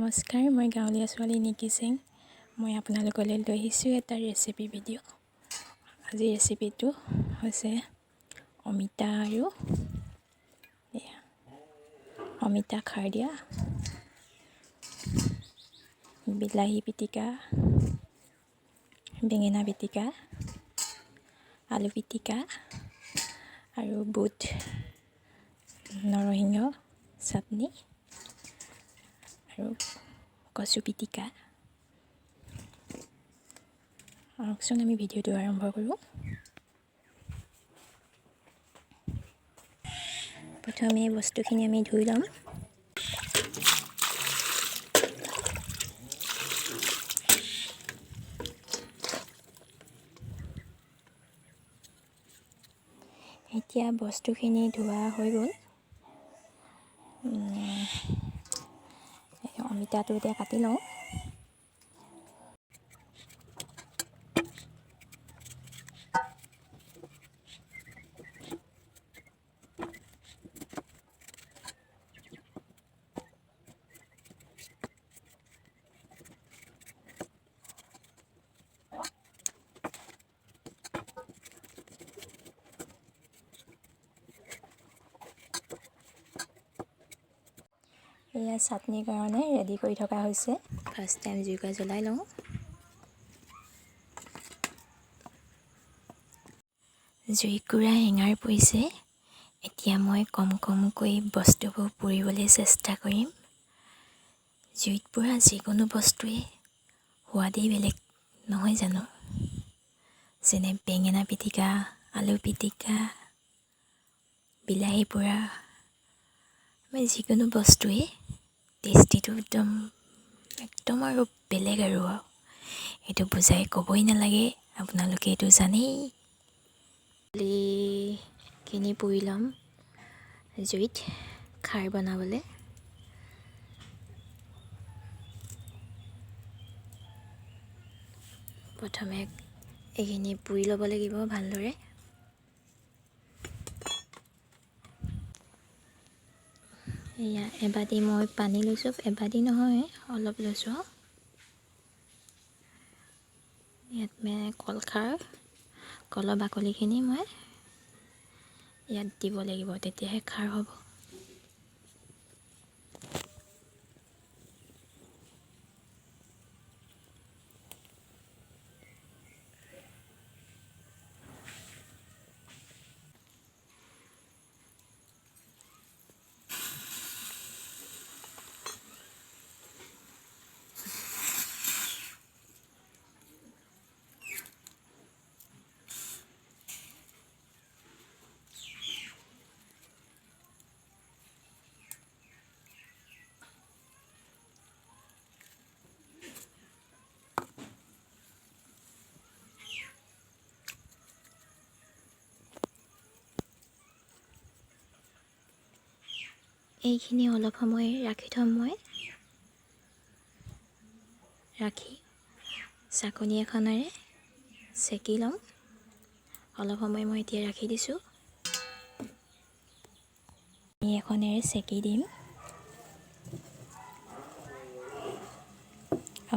নমস্কাৰ, মই গাঁৱলীয়া ছোৱালী নিকি সিং। মই আপোনালোকলৈ লৈ আহিছোঁ এটা ৰেচিপি ভিডিঅ'। আজিৰ ৰেচিপিটো হৈছে অমিতা আৰু অমিতা খাৰ দিয়া, বিলাহী পিটিকা, বেঙেনা পিটিকা, আলু পিটিকা আৰু বুট নৰসিংহ চাটনি আৰু কচু পিটিকা। আহকচোন আমি ভিডিঅ'টো আৰম্ভ কৰোঁ। প্ৰথমে বস্তুখিনি আমি ধুই ল'ম। এতিয়া বস্তুখিনি ধোৱা হৈ গ'ল। অমিতাটো এতিয়া কাটি লওঁ। এয়া চাটনিৰ কাৰণে ৰেডি কৰি থকা হৈছে। ফাৰ্ষ্ট টাইম জুইকুৰা জ্বলাই লওঁ। জুইকুৰা হেঙাৰ পৰিছে। এতিয়া মই কম কমকৈ বস্তুবোৰ পুৰিবলৈ চেষ্টা কৰিম। জুইত পোৰা যিকোনো বস্তুৱে সোৱাদেই বেলেগ নহয় জানো? যেনে বেঙেনা পিটিকা, আলু পিটিকা, বিলাহী পোৰা, যিকোনো বস্তুৱেই টেষ্টিটো একদম একদম আৰু বেলেগ আৰু এইটো বুজাই ক'বই নালাগে, আপোনালোকে এইটো জানেই। দালিখিনি পুৰি ল'ম জুইত খাৰ বনাবলৈ। প্ৰথমে এইখিনি পুৰি ল'ব লাগিব ভালদৰে। এয়া এবাতি মই পানী লৈছোঁ, এবাতি নহয় অলপ লৈছোঁ। ইয়াত মানে কলখাৰ, কলৰ বাকলিখিনি মই ইয়াত দিব লাগিব, তেতিয়াহে খাৰ হ'ব। এইখিনি অলপ সময় ৰাখি থ'ম মই। ৰাখি চাকনি এখনেৰে চেকি ল'ম। অলপ সময় মই এতিয়া ৰাখি দিছোঁ। এখনেৰে চেকি দিম।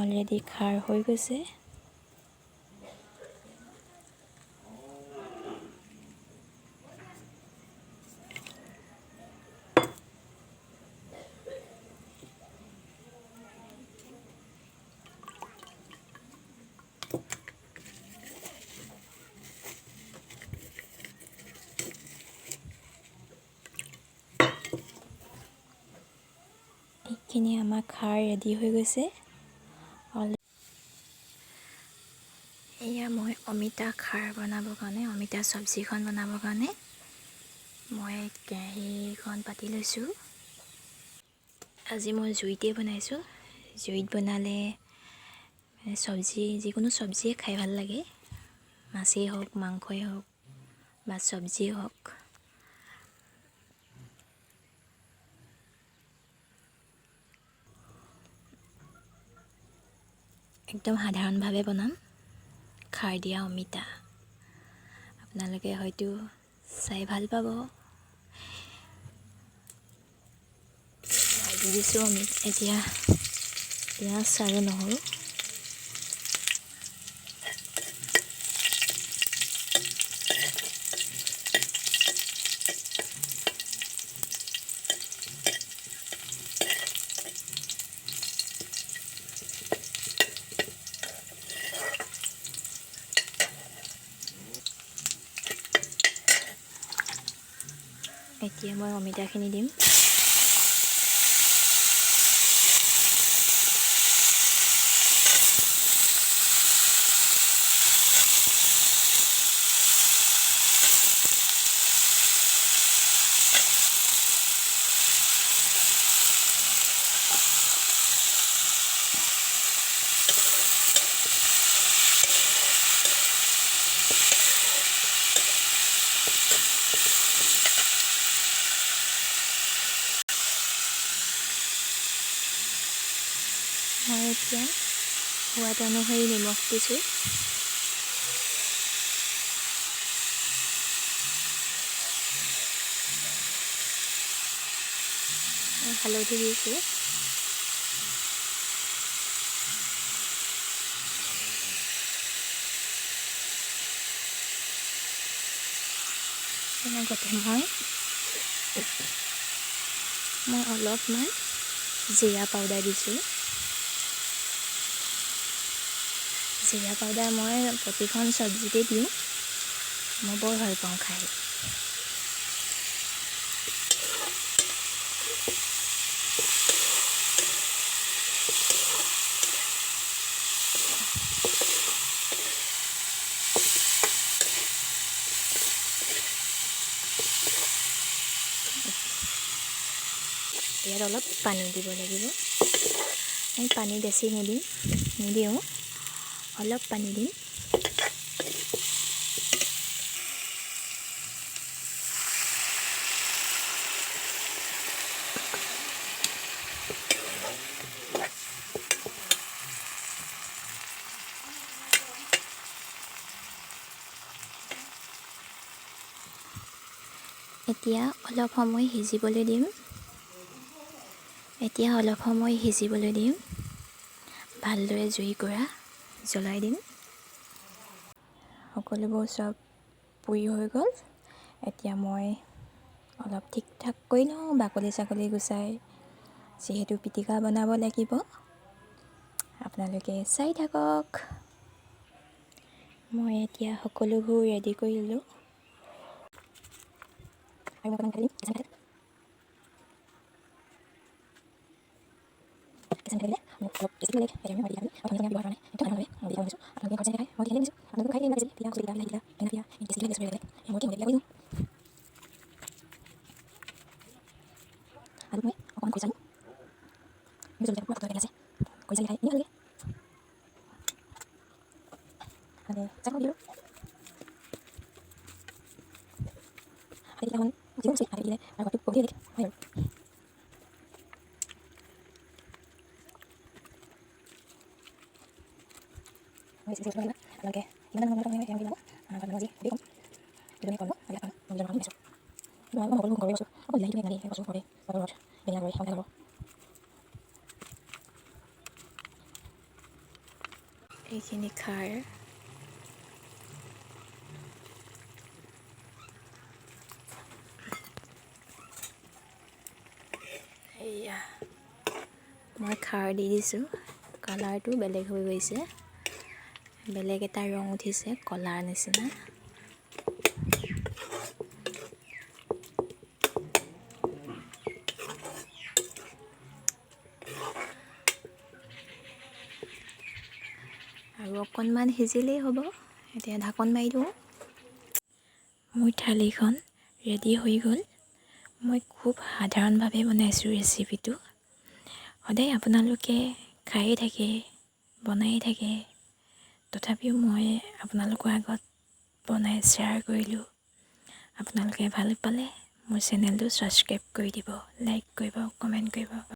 অলৰেডি খাৰ হৈ গৈছে। এইখিনি আমাৰ খাৰ ৰেডি হৈ গৈছে। এয়া মই অমিতা খাৰ বনাবৰ কাৰণে, অমিতা চব্জিখন বনাবৰ কাৰণে মই কেৰাহীখন পাতি লৈছোঁ। আজি মই জুইতে বনাইছোঁ। জুইত বনালে চব্জি, যিকোনো চব্জিয়ে খাই ভাল লাগে, মাছেই হওক, মাংসই হওক বা চব্জিয়েই হওক। একদম সাধাৰণভাৱে বনাম খাৰ দিয়া অমিতা। আপোনালোকে হয়তো চাই ভাল পাব। দি দিছোঁ অমিতা। এতিয়া পিঁয়াজ আৰু নহৰু। এতিয়া মই অমিতাখিনি দিম। মই এতিয়া সোৱাদ অনুসৰি নিমখ দিছোঁ। হালধি দিছোঁ। লগতে মই মই অলপমান জিৰা পাউডাৰ দিছোঁ। জিৰা পাউডাৰ মই প্ৰতিখন চব্জিতে দিওঁ, মই বৰ ভাল পাওঁ খাই। ইয়াত অলপ পানী দিব লাগিব। আমি পানী বেছি নিদিওঁ, অলপ পানী দিম। এতিয়া অলপ সময় সিজিবলৈ দিম। এতিয়া অলপ সময় সিজিবলৈ দিম। ভালদৰে জুইকুৰা জ্বলাই দিম। সকলোবোৰ চব পুৰি হৈ গ'ল। এতিয়া মই অলপ ঠিক ঠাক কৰি লওঁ, বাকলি চাকলি গুচাই, যিহেতু পিটিকা বনাব লাগিব। আপোনালোকে চাই থাকক। মই এতিয়া সকলোবোৰ ৰেডি কৰি ল'লোঁ। এইখিনি খাৰ, এয়া মই খাৰ দি দিছোঁ। কালাৰটো বেলেগ হৈ গৈছে, বেলেগ এটা ৰং উঠিছে, কলাৰ নিচিনা। আৰু অকণমান সিজিলেই হ'ব। এতিয়া ঢাকন মাৰি দিওঁ। মোৰ থালিখন ৰেডি হৈ গ'ল। মই খুব সাধাৰণভাৱে বনাইছোঁ ৰেচিপিটো। সদায় আপোনালোকে খায়ে থাকে, বনায়ে থাকে, তথাপিও মই আপোনালোকৰ আগত বনাই শ্বেয়াৰ কৰিলোঁ। আপোনালোকে ভাল পালে মোৰ চেনেলটো ছাবস্ক্ৰাইব কৰি দিব, লাইক কৰিব, কমেণ্ট কৰিব।